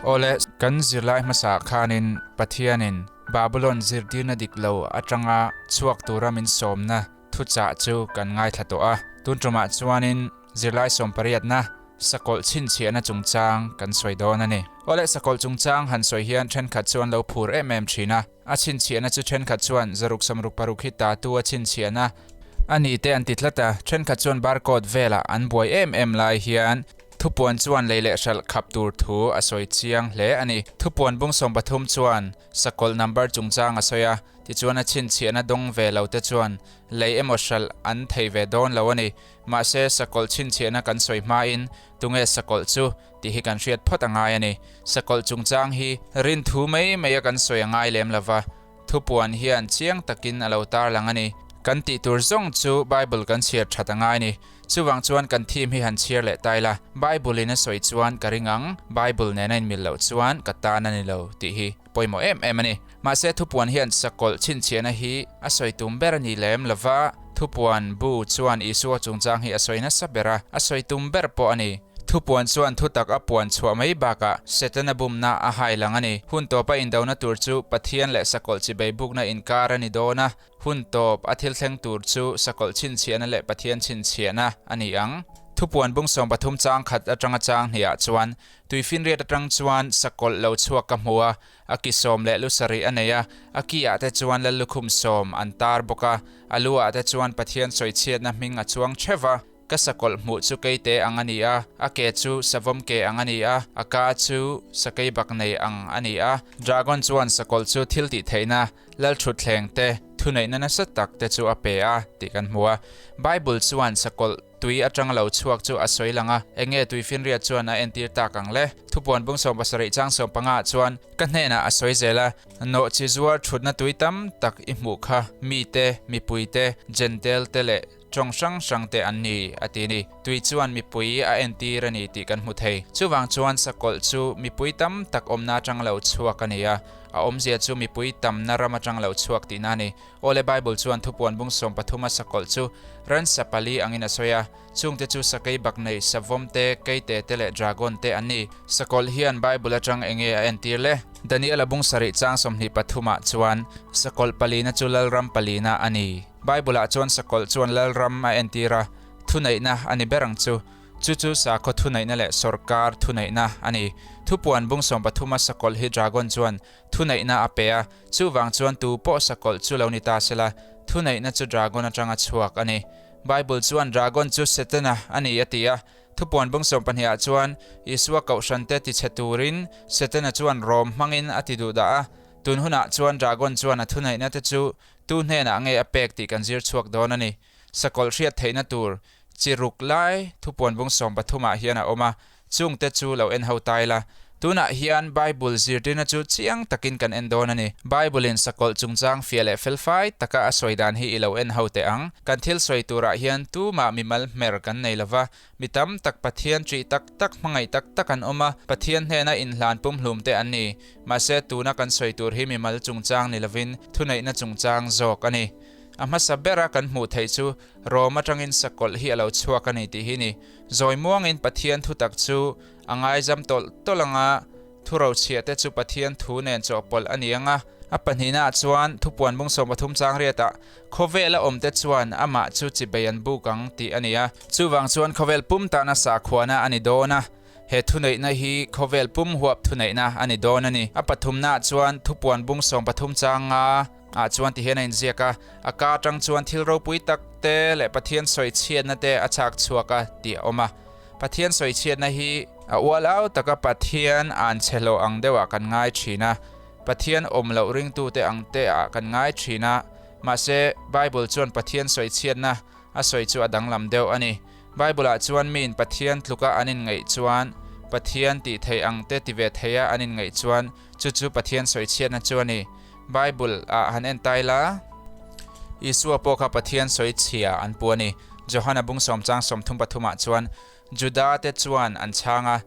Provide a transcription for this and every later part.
Awle, kan zirlai hmasa khanin Pathianin Babulon zirtirna dik lo atanga chhuak tura min sawmna thuchah chu kan ngaithla tawh a. Tun tumah chuanin zirlai sawmpariatna sakawlh chhinchhiahna chungchang kan sawi dawn a ni. Awle, sakawlh chungchang han sawi hian thenkhat chu an lo phur em em thin a. A chhinchhiahna chu thenkhat chuan zaruk samruk paruk hi tatu a chhinchhiahna a ni te an ti tlat a, thenkhat chuan barcode velah an buai em em lai hian thupuan chuan lei leh hralh khap tur thu a sawi chiang hle a ni. Thupuan bung 13 chuan sakawlh number chungchang a sawi a, tichuan a chhinchhiahna dawng ve lo te chuan lei emaw hralh an thei ve dawn lo a ni. Mahse sakawlh chhinchhiahna kan sawi hmain tunge sakawlh chu tih hi kan hriat phawt a ngai a ni. Sakawlh chungchang hi rin thu mai mai a kan sawi a ngai lem lova, thupuan hian chiang takin a lo tarlang a ni. Kan tih tur zawng chu Bible kan chhiar that a ngai a ni. Chuvang chuan kan theme hi han chhiar leh tai la, Bible in a sawi chuan ka ring ang, Bible nena inmil loh chuan ka tan a ni lo tih hi pawimawh em em a ni. Mahse thupuan hian sakawlh chhinchhiahna hi a sawi tum ber a ni lem lova, thupuan bu chuan Isua chungchang hi a sawi nasa ber a, a sawi tum ber pawh a ni. Thupuan chuan thutak a puan chhuah mai bakah Setana bumna a hai lang a ni. Hun tawpa indona tur chu Pathian leh sakawlh chibei bukna inkar a ni dawn a, hun tawp a thil thleng tur chu sakawlh chhinchhiahna leh Pathian chhinchhiahna a ni ang. Thupuan bung 13 chang khat atanga chang hniah chuan Tuifinriat atang chuan sakawlh lo chhuak ka hmu a, a ki sawm leh lu sarih a nei a, a ki ah te chuan lal lukhum sawm an tar bawk a, a lu ah te chuan Pathian sawichhiatna hming a chuang theuh va. Ka sakawlh hmuh chu keite ang a ni a, a ke chu savawm ke ang a ni a, a ka chu sakei bak nei ang a ni a. Dragon chuan sakawlh chu thil tih theihna, lalthutthleng te, thuneihna nasa tak te chu a pe a tih kan hmu a. Bible chuan sakawlh tui atang lo chhuak chu a sawi lang a, enge tuifinriat chuan a entir tak ang le? Thupuan bung 70 chang 15 ah chuan ka hnenah a sawi zel a, Nawhchi zuar thutna tui tam tak i hmuh kha, mite, mipuite, Jentail te leh Tawng hrang hrang te an ni, a ti ni. Tui chuan mipui a entir a ni tih kan hmu thei. Chuvang chuan sakawlh chu mipui tam tak awmna atang lo chhuak a ni a, a awmzia chu mipui tamna ram atang lo chhuak tihna a ni. Awle Bible chuan thupuan bung 13 a sakawlh chu ransa pali angin a sawi a, chungte chu sakei baknei, savawm te, keite te leh dragon te an ni. Sakawlh hian Bible atang enge a entir le? Daniel-a bung sarih chang 23 ah chuan sakawlh palina chu lalram palina a ni. Bible-ah chuan sakawlh chuan lalram a entir a, thuneihna a ni ber ang chu. Chu chu sakhaw thuneihna leh sawrkar thuneihna a ni. Thupuan bung 13 a sakawlh hi dragon chuan thuneihna a pe a, chuvang chuan tu pawh sakawlh chu lo ni ta sela, thuneihna chu dragon atanga chhuak a ni. Bible chuan dragon chu Setana a ni a ti a, Thupuan bung 12 ah chuan Isua kohhrante tichhe turin Setana chuan rawm hmangin a ti duh dah a, tun hunah chuan dragon chuan a thuneihna te chu Tu hnenah nge a pek tih kan zir chhuak dawn a ni. Sakawlh hriat theihna tur chi ruk lai thupuan bung 13 ah hian a awm a, chungte chu lo en ho tai la. Tunah hian Bible zirtirna chu chiang takin kan en dawn a ni. Bible in sakawlh chungchang fiah leh felfai taka a sawi dan hi i lo en ho teh ang. Kan thil sawi turah hian tumah mimal hmer kan nei lova, Mi tam tak Pathian ṭih tak tak, hmangaih tak tak an awm a, Pathian hnena inhlan pumhlum te an ni. Mahse, tuna kan sawi tur hi mimal chungchang ni lovin thuneihna chungchang zawk a ni. A hmasa bera kan hmuh theih chu Rom atangin sakawlh hi a lo chhuak a ni tih hi ni. Zawi muangin Pathian thutak chu a ngaizam tawlh tawlh ang a, Thurochhiah te chu Pathian thu nen chawhpawlh a ni ang a. A pahnihnaah chuan thupuan bung 13 chang riatah khawvela awmte chuan amah chu chibei an buk ang tih a ni a. Chuvang chuan khawvel pum tana sakhuana a ni dawn a, he thuneihna hi khawvel pum huap thuneihna a ni dawn a ni. A pathumnaah chuan thupuan bung 13 chang nga ah chuan ti hian a inziak a, a ka atang chuan thil ropui tak te leh Pathian sawichhiatna te a chhak chhuak a tih a awm a. Pathian sawichhiatna hi a ual au taka Pathian an chhe hlawh ang deuhah kan ngai thin a, Pathian awm loh ringtute ang te ah kan ngai thin a, mahse Bible chuan Pathian sawichhiatna a sawi chu a danglam deuh a ni. Bible ah chuan miin Pathian tluka an inngaih chuan, Pathian tih theih ang te ti ve theia an inngaih chuan chu chu Pathian sawichhiatna chu a ni. Bible ah han en tai la, Isua pawh kha Pathian sawichhia an pu a ni. Johana bung sawm chang 33 ah chuan Juda te chuan an chhang a,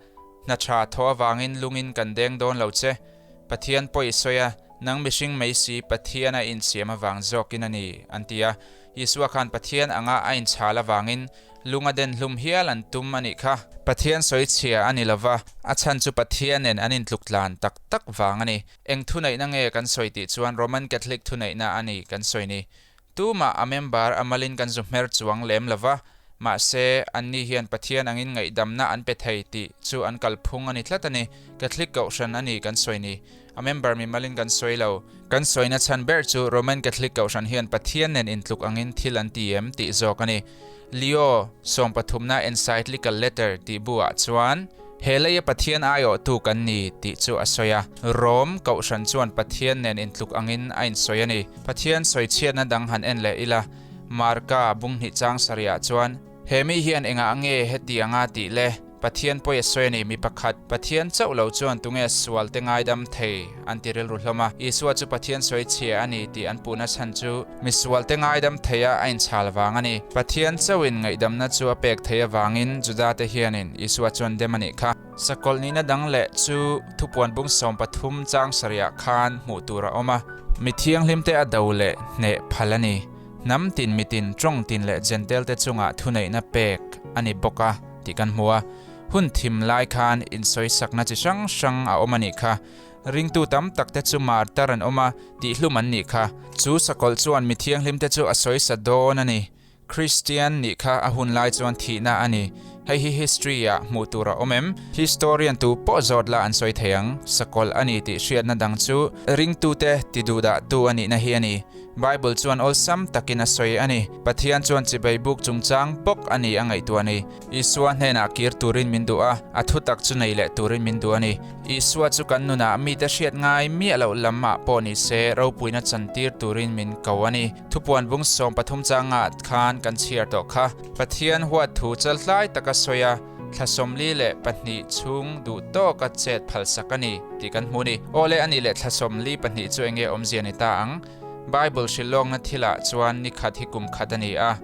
Hna tha thaw avangin lungin kan deng dawn lo che. Pathian pawh i sawi a, nang mihring mai si Pathian a insiam avang zawkin a ni, an ti a. Isua khan Pathian anga a inchhal avangin Lunga den hlum hial an tum a nih kha. Pathian sawi chhia a ni lova, a chhan chu Pathian nen an intluk tlan tak tak vang a ni. Eng thuneihna nge kan sawi tih chuan Roman Catholic thuneihna a ni kan sawi ni. Tumah a member a malin kan zu hmer chuang lem lova, mahse anni hian Pathian angin ngaihdamna an pe thei tih chu an kalphung a ni tlat a ni. Catholic Kohhran a ni kan sawi ni. A member mimalin kan sawi lo. Kan sawina chhan ber chu Roman Catholic Kohhran hian Pathian nen intluk angin thil an ti em tih zawk a ni. Leo sawmpathumna Encyclical Letter tih buah chuan he leia Pathian aiawhtu kan ni tih chu a sawi a. Rome Kohhran chuan Pathian nen intluk angin a insawi a ni. Pathian sawichhiatna dang han en leh ila, Marka bunghnih chang sarihah chuan, He mi hian engah nge heti anga tih le? Pathian pawi a sawi a ni, mi pakhat, Pathian chauh lo chuan tunge sual te ngaidam thei? an ti rilru hlawm a. Isua chu Pathian sawi chhia a ni tih an puhna chhan chu mi sual te ngaidam theia a inchhal vang a ni. Pathian chauhin ngaihdamna chu a pek thei avangin Juda te hianin Isua chuan dem a nih kha. Sakawlh nihna dang leh chu thupuan bung 13 chang sarihah khan hmuh tur a awm a. Mi thianghlim te a do leh hneh phal a ni. Hnam tin mitin tawng tin leh Jentail te chungah thuneihna pek a ni bawk a tih kan hmu a. Hun thim lai khan insawisakna chi hrang hrang a awm a nih kha. Ringtu tam tak te chu martar an awm a, tihhlum an nih kha. Chu sakawlh chuan mi thianghlim te chu a sawisa dawn a ni. Kristian nih kha a hun lai chuan thihna a ni. Hei hi history ah hmuh tur a awm em? Historian tu pawh zawt la an sawi thei ang. Sakawlh a ni tih hriatna dang chu ringtute ti duhdahtu a nihna hi a ni. Bible chuan awlsam takin a sawi a ni. Pathian chuan chibei buk chungchang bawk a ni a ngaihtuah ni. Isua hnenah kir turin min duh a, a thutak chu nei leh turin min duh a ni. Isua chu kan nunah mite hriat ngai miah loh lamah pawh ni se ropuina chantir turin min ko a ni. Thupuan bung 13 changah khan kan chhiar tawh kha. Pathian huat thu chaltlai taka sawi a, thla 42 chhung duh tawka chet phalsak a ni tih kan hmu a ni. Aw le, a nih leh thla 42 chu enge awmzia ni ta ang? Bible hrilhlawkna thilah chuan ni khat hi kum khat a ni a.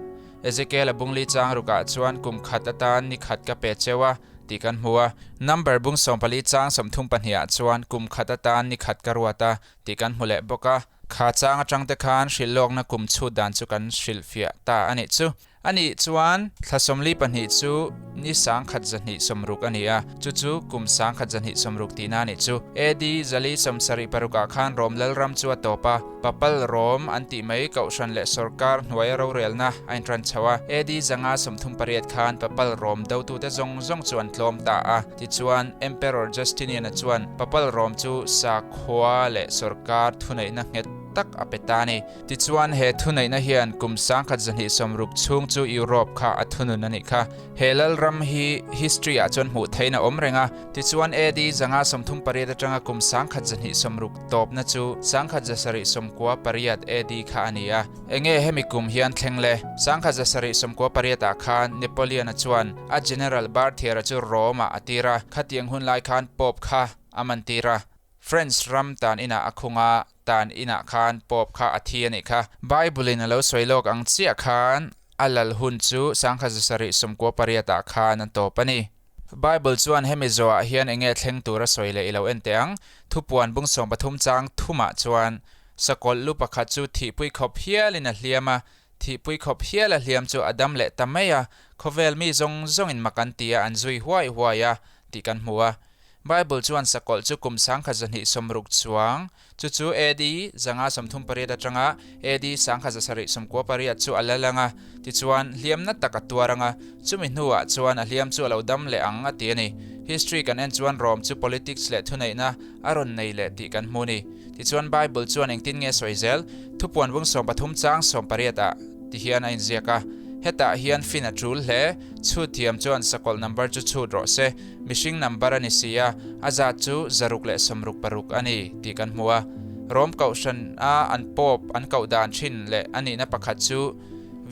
Ezekiel a bungli chang rukah chuan kum khat atan ni khat ka pe cheu a tih kan hmu a. Number bung 14 chang 32 ah chuan kum khat atan ni khat ka ruat a tih kan hmu leh bawk a. Kha chang atang te khan hrilhlawkna kum chhut dan chu kan hrilhfiah ta a nih chu. A nih chuan thla 42 chu ni 1160 a ni a, chu chu kum 1160 tihna a nih chu. AD 476 ah khan Rom Lalram chu a tawp a, Papal Rom an tih mai Kohhran leh Sawrkar hnuaia rorelna a inran chho a. AD 538 khan Papal Rom dotute zawng zawng chu an tlawm ta a, tichuan Emperor Justinian-a chuan Papal Rom chu sakhua leh sawrkar thuneihna nghet tak a pe ta a ni. Tichuan, he thuneihna hian kum 1260 chhung chu Europe kha a thunun a nih kha. He lalram hi history ah chuan hmuh theihin a awm reng a. Tichuan, AD 538 atanga kum 1260 tawpna chu 1798 AD kha a ni a. Enge hemi kum hian thleng le? 1798 ah khan Napoleon-a chuan a General Berthier-a chu Rome-ah a tir a, khatiang hun lai khan Pope kha a man tir a. French ram tan inah a khung a. Tan inah khan Pope kha a thi a nih kha. Bible in a lo sawi lawk ang chiah khan a lal hun chu 1798 ah khan a tawp a ni. Bible chuan hemi zawhah hian enge thleng tur a sawi leh i lo en teh ang. Thupuan bung 13 chang thumah chuan sakawlh lu pakhat chu thihpui khawp hialin a hliam a, thihpui khawp hial a hliam chu a dam leh ta mai a, khawvel mi zawng zawngin mak an ti a, an zui huai huai a tih kan hmu a. Bible chuan sakawlh chu kum 1260 chuang, chu chu AD 538 atanga AD 1798 chu a la lang a, tichuan hliamna tak a tuar ang a, chumi hnuah chuan a hliam chu a lo dam leh ang a ti a ni. History kan en chuan Rome chu politics leh thuneihna a rawn nei leh tih kan hmu a ni. Tichuan Bible chuan engtin nge sawi zel? Thupuan bung 13 chang 18 ah tihian a inziak a, Hetah hian fin a tul hle, chhut thiam chuan sakawlh number chu chhut rawh se. Mihring number a ni si a, a zat chu 666 a ni tih kan hmu a. Rom Kohhran a an Pope an koh dan thin leh a nihna pakhat chu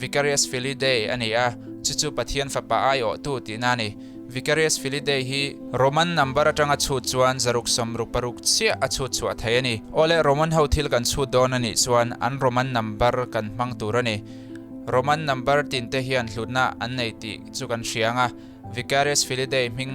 Vicarius Filii Dei a ni a, chu chu Pathian fapa aiawhtu tihna a ni. Vicarius Filii Dei hi Roman number atanga chhut chuan 666 chiah a chhut chhuah thei a ni. Awle Roman ho thil kan chhut dawn a nih chuan an Roman number kan hmang tur a ni. Roman number tinte hian hlutna an nei tih chu kan hria ang a. Vicarius Filii Dei hming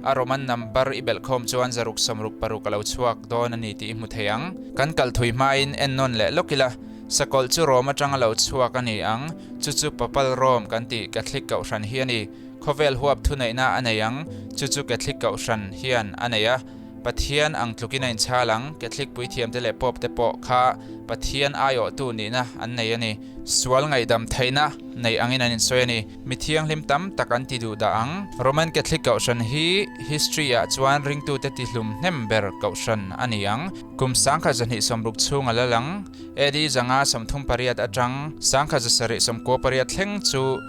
a Roman number i belh khawm chuan 666 a lo chhuak dawn a ni tih i hmu thei ang. Kan kal thui hmain en nawn leh lawk ila. Sakawlh chu Rom atanga lo chhuak a ni ang, chu chu Papal Rome kan tih Catholic Kohhran hi a ni. Khawvel huap thuneihna a nei ang, chu chu Catholic Kohhran hian a nei a. Pathian ang tlukin a inchhal ang, Catholic puithiamte leh Pope te pawh kha Pathian aiawhtu nihna an nei a ni. Sual ngaihdam theihna nei angin an insawi a ni. Mi thianghlim tam tak an ti duh dah ang. Roman Catholic Kohhran hi history ah chuan ringtute tihlum hnem ber Kohhran a ni ang. Kum 1260 chhung a la lang. AD 538 atang 1798 thleng chu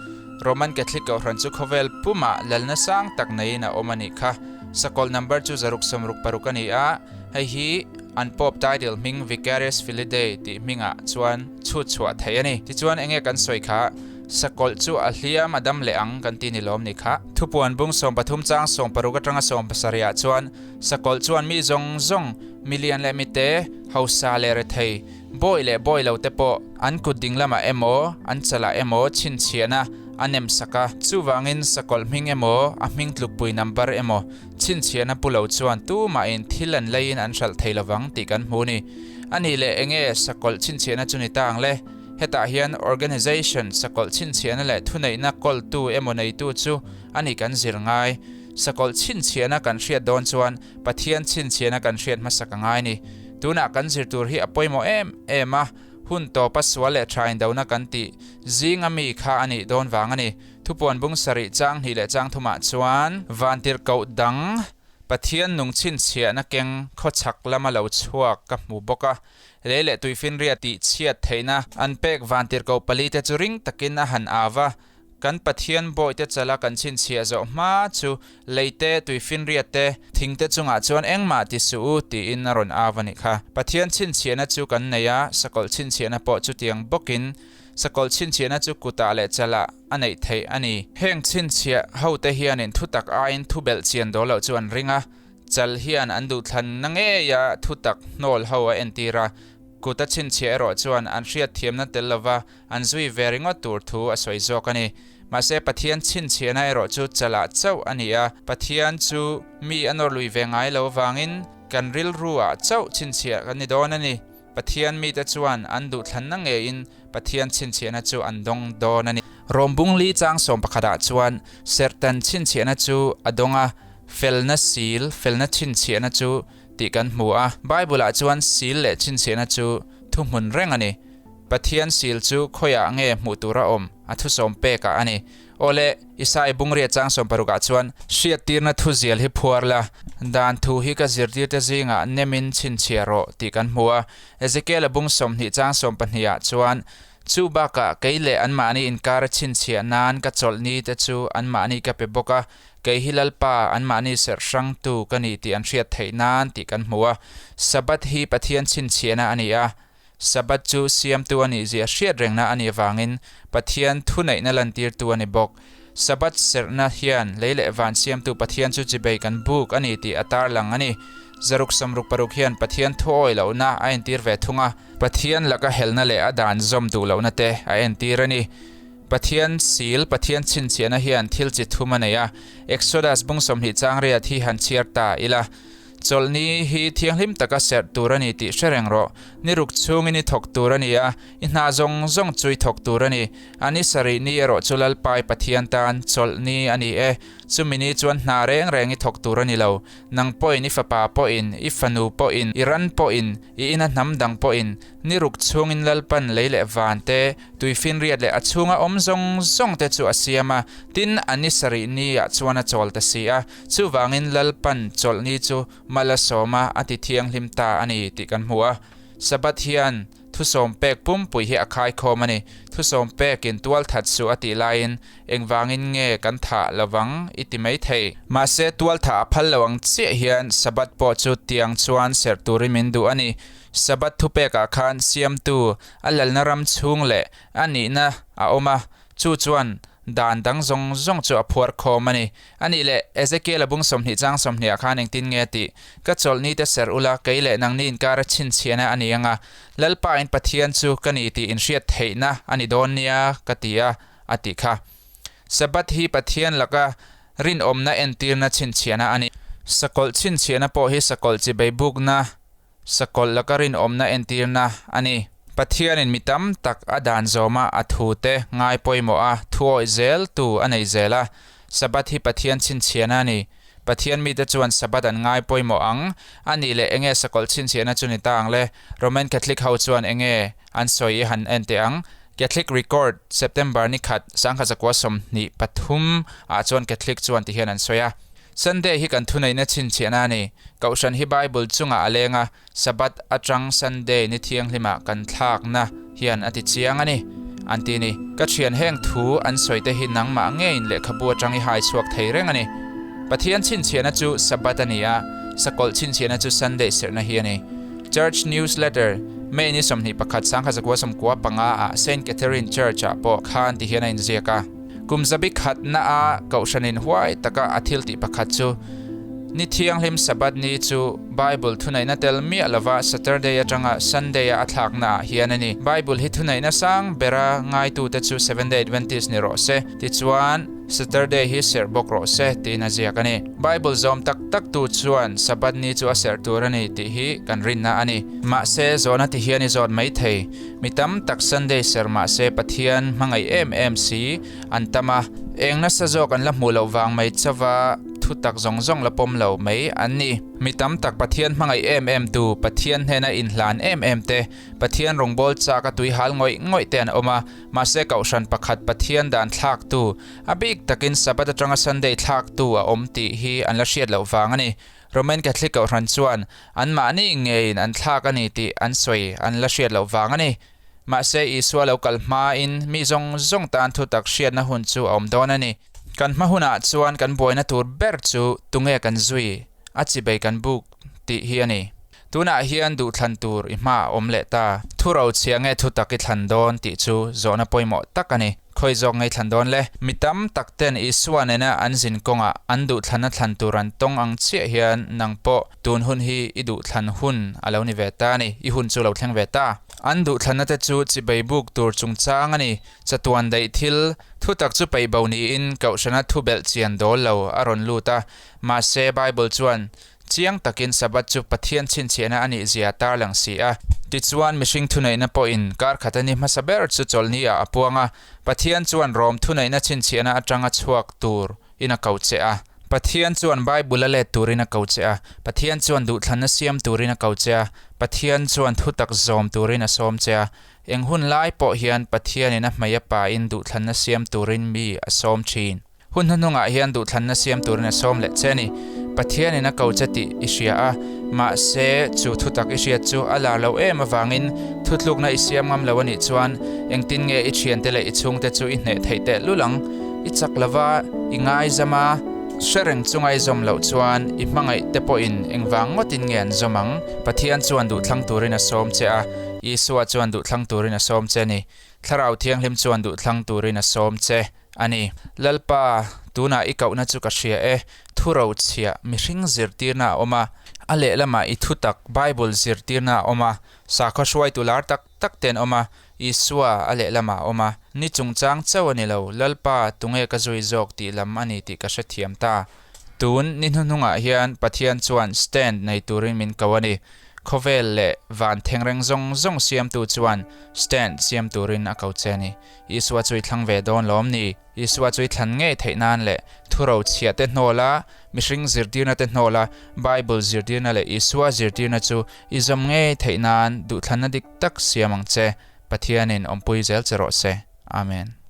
Roman Catholic Kohhran chu khawvel pumah lalna sang tak neiin a awm a nih kha. Sakawlh number chu 666 a ni a, hei hi an Pope title hming Vicarius Filii Dei tih hmingah chuan chhut chhuah theih a ni. Tichuan enge kan sawi kha, sakawlh chu a hliam a dam leh ang kan ti ni lawm ni kha. Thupuan bung 13 chang 16 atanga 17 ah chuan sakawlh chuan mi zawng zawng, milian leh mite, hausa leh rethei, bawi leh bawi lo te pawh an kut ding lamah emaw, an chalah emaw chhinchhiahna a nem sak a. Chuvangin sakawlh hming emaw, a hming tlukpui number emaw chhinchhiahna pu lo chuan tumahin thil an leiin an hralh thei lovang tih kan hmu a ni. A nih leh enge sakawlh chhinchhiahna chu ni ta ang le? Hetah hian organization sakawlh chhinchhiahna leh thuneihna kawltu emaw neitu chu a ni kan zir ngai. Sakawlh chhinchhiahna kan hriat dawn chuan Pathian chhinchhiahna kan hriat hmasak a ngai ni. Tunah kan zir tur hi a pawimawh em em a, hun tawpa sual leh tha indona kan tih zinga mi kha a nih dawn vang a ni. Thupuan bung sarih chang hnih leh chang thumah chuan vantirhkoh dang Pathian nung chhinchhiahna keng khawchhak lama lo chhuak ka hmu bawk a, lei leh tuifinriat tih chhiat theihna an pek vantirhkoh palite chu ring takin a han au va. Kan Pathian bawihte chala kan chhinchhiah zawh hma chu leite, tuifinriat te, thingte chungah chuan engmah ti suh u tiin a rawn au a nih kha. Pathian chhinchhiahna chu kan nei a, sakawlh chhinchhiahna pawh chutiang bawkin sakawlh chhinchhiahna chu kutah leh chalah a neih theih a ni. Heng chhinchhiah hote hianin thutak aiin thubelh chian dawl loh chu an ring a, chal hian an duhthlanna ngeia thutak hnawl ho a entir a, kut a chhinchhiah erawh chuan an hriatthiamna tel lova an zui ve ringawt tur thu a sawi zawk a ni. Mahse, Pathian chhinchhiahna erawh chu chalah chauh a ni a, Pathian chu mi a nawr lui ve ngai lo avangin kan rilru-ah chauh chhinchhiah kan ni dawn a ni. Pathian mite chuan an duhthlanna ngeiin Pathian chhinchhiahna chu an dawng dawn a ni. Rom bung li chang 11 ah chuan serhtan chhinchhiahna chu a dawng a, felna sil, felna chhinchhiahna chu tih kan hmu a. Bible-ah chuan sil leh chhinchhiahna chu thuhmun reng a ni. Pathian sil chu khawiah nge hmuh tur a awm? A thusawm pekah a ni. Awle, Isai bungria chang 16 ah chuan, Hriattirna thuzial hi phuar la, dan thu hi ka zirtirte zingah nemin chhinchhiah rawh tih kan hmu a. Ezekiel-a bung 20 chang 12 ah chuan, Chu bakah kei leh anmahni inkara chhinchhiah nan ka chawlhni te chu anmahni ka pe bawk a, kei hi Lalpa anmahni serh hrangtu ka ni tih an hriat theih nan tih kan hmu a. Sabbath hi Pathian chhinchhiahna a ni a. Sabbath chu siamtu a nihzia hriat rengna a nih avangin Pathian thuneihna lantirtu a ni bawk. Sabbath serhna hian lei leh van siamtu Pathian chu chibei kan buk a ni tih a tarlang a ni. Zaruk 66 hian Pathian thuawi lohna a entir ve thung a, Pathian laka helna leh a dan zawm duh lohna te a entir a ni. Pathian sil, Pathian chhinchhiahna hian thil chi thum a nei a, Exodus bung 20 chang riat hi han chhiar ta ila. Chawlhni hi thianghlim taka serh tur a ni tih hre reng rawh. Ni ruk chhungin i thawk tur a ni a, i hna zawng zawng chu i thawk tur a ni. A ni sarih ni erawh chu Lalpai Pathian tan chawlhni a ni e. Chumi ni chuan hna reng reng i thawk tur a ni lo. Nang pawhin i fapa pawhin, i fanu pawhin, i ran pawhin, i ina hnam dang pawhin, ni ruk chhungin Lalpan lei leh van te, Tuifinriat leh a chhunga awm zawng zawng te chu a siam a, tin a ni sarih ni ah chuan a chawl ta si a. Chuvangin Lalpan chawlhni chu mal a sawm a, a ti thianghlim ta a ni tih kan hmu a. Sabbath hian thusawm pek pumpui hi a khaikhawm a ni. Thusawm pekin tualthat suh a tih laiin engvangin nge kan thah lovang i ti mai thei. Mahse tualthah a phal lo ang chiah hian Sabbath pawh chu tiang chuan serh turin min duh a ni. Sabbath thupekah khan siamtu a lalna ram chhung leh a nihna a awm a, chu chuan dan dang zawng zawng chu a phuar khawm a ni. A nih leh, Ezekiel-a bung 20 chang 20 ah khan engtin nge a tih? Ka chawlhni te serh ula, kei leh nangni inkara chhinchhiahna a ni ang a, Lalpa in Pathian chu ka ni tih inhriat theihna a ni dawn nia, ka ti a, a tih kha. Sabbath hi Pathian laka rinawmna entirna chhinchhiahna a ni. Sakawlh chhinchhiahna pawh hi sakawlh chi beibukna Sakawlh laka rinawmna entirna a ni. Pathianin mi tam tak a dan zawma a thute ngai pawimawh a, thuawih zel tu a nei zel a. Sabbath hi Pathian chhinchhiahna a ni. Pathian mite chuan Sabbath an ngai pawimawh ang. A nih leh enge sakawlh chhinchhiahna chu ni ta ang le? Roman Catholic ho chuan enge an sawi i han en teh ang. Catholic Record, September ni khat, 1923 ah chuan Catholic chuan ti hian an sawi a. Sunday hi kan thuneihna chhinchhiahna a ni. Kohhran hi Bible chungah a leng a, Sabbath atang Sunday ni thianghlimah kan thlakna hian a ti chiang a ni, an ti ni. Ka thian heng thu an sawi te hi nangmah ngeiin lehkhabu atang i hai chhuak thei reng a ni. Pathian chhinchhiahna chu Sabbath a ni a, sakawlh chhinchhiahna chu Sunday serhna hi a ni. Church Newsletter, May ni 21 1995 ah Saint Catherine Church ah pawh khan ti hian a inziak a. Kum zabi khatna a Kohhranin huai taka a thil tih pakhat chu Ni Thianghlim Sabbath ni chu Bible thuneihna tel miah lova Saturday atanga Sunday a a thlakna ah hian a ni. Bible hi thuneihna sang bera ngaitute chu Seventh Day Adventist ni rawh se. Tichuan. Saturday hi serh bawk rawh se tiin a ziak a ni. Bible zawm tak tak tu chuan Sabbath ni chu a serh tur a ni tih hi kan rinna a ni. Mahse, zawhna ti hian i zawt mai thei. Mi tam tak Sunday serh mahse Pathian hmangaih em em si an tam a, eng nasa zawk an la hmuh loh vang mai chauva thu tak zawng zawng la pawm lo mai an ni. Mi tam tak Pathian hmangaih em em tu, Pathian hnena inhlan em em te, Pathian rawngbâwl châka tui hâl ngawih ngawih te an awm a, mahse kohhran pakhat Pathian dan thlâktu, a bîk takin Sabbath aṭanga Sunday thlâktu a awm tih hi an la hriat loh vâng a ni. Roman Catholic kohhran chuan anmahni ngeiin an thlâk a ni tih an sawi an la hriat loh vâng a ni. Mahse Isua lo kal hmain mi zawng zawng tân thutak hriatna hun chu a awm dâwn a ni. Kan hma hunah chuan kan buaina tur ber chu tunge kan zui, a chibei kan buk tih hi a ni. Tunah hian duhthlan tur i hma a awm leh ta. Thu rochhia nge thu tak i thlan dawn tih chu zawhna pawimawh tak a ni. Khawi zawk ngei thlan dawn le? Mi tam tak ten Isua nena an zin kawngah an duhthlanna thlan tur an tawng ang chiah hian nang pawh tun hun hi i duhthlan hun a lo ni ve ta a ni. I hun chu lo thleng ve ta. An duhthlanna te chu chibei buk tur chungchang a ni. Chatuan daih thil thu tak chu peih bo niin Kohhrana thu belh chian dawl lo a rawn lut a. Mahse Bible chuan Chiang takin Sabbath chu Pathian chhinchhiahna a nih zia a tarlang si a. Tichuan, mihring thuneihna pawhin kar khat a ni hmasa ber chu chawlhni ah a puang a, Pathian chuan Rom thuneihna chhinchhiahna atanga chhuak tur in a ko che a. Pathian chuan Bible a let turin a ko che a, Pathian chuan duhthlanna siam turin a ko che a, Pathian chuan thutak zawm turin a sawm che a. Eng hun lai pawh hian Pathianin a hmei a pain duhthlanna siam turin mi a sawm thin. Hun hnuhnungah hian duhthlanna siam turin a sawm leh che a ni. Pathianin a ko che tih i hria a, mahse chu thutak i hriat chu a lar lo em avangin thutlukna i siam ngam lo a nih chuan engtin nge i thiante leh i chhungte chu i hneh theih teh lul ang? I chak lova, i ngaizam a, hre reng chunga i zawm loh chuan i hmangaih te pawhin engvang ngawtin nge an zawm ang? Pathian chuan duhthlang turin a sawm che a, Isua chuan duhthlang turin a sawm che a ni. Thlarau Thianghlim chuan duhthlang turin a sawm che. A ni. Lalpa, tunah i kohna chu ka hria e, thu rochhiah, mihring zirtirna a awm a, a lehlamah i thutak, Bible zirtirna a awm a, sakhaw hruaitu lar tak tak te an awm a, Isua a lehlamah a awm a. Ni chungchang chauh a ni lo, Lalpa, tunge ka zui zawk tih lam a ni tih ka hrethiam ta. Tun ni hnuhnungah hian Pathian chuan stand nei turin min ko a ni. Khawvel leh van thengreng zawng zawng siamtu chuan stand siam turin a ko che a ni. Isua chu i thlang ve dawn lawm ni? Isua chu i thlan ngei theih nan leh thuro chhiah te hnawl a, mihring zirtirna te hnawl a, Bible zirtirna leh Isua zirtirna chu i zawm ngei theih nan duhthlanna dik tak siam ang che. Pathianin awmpui zel che rawh se. Amen.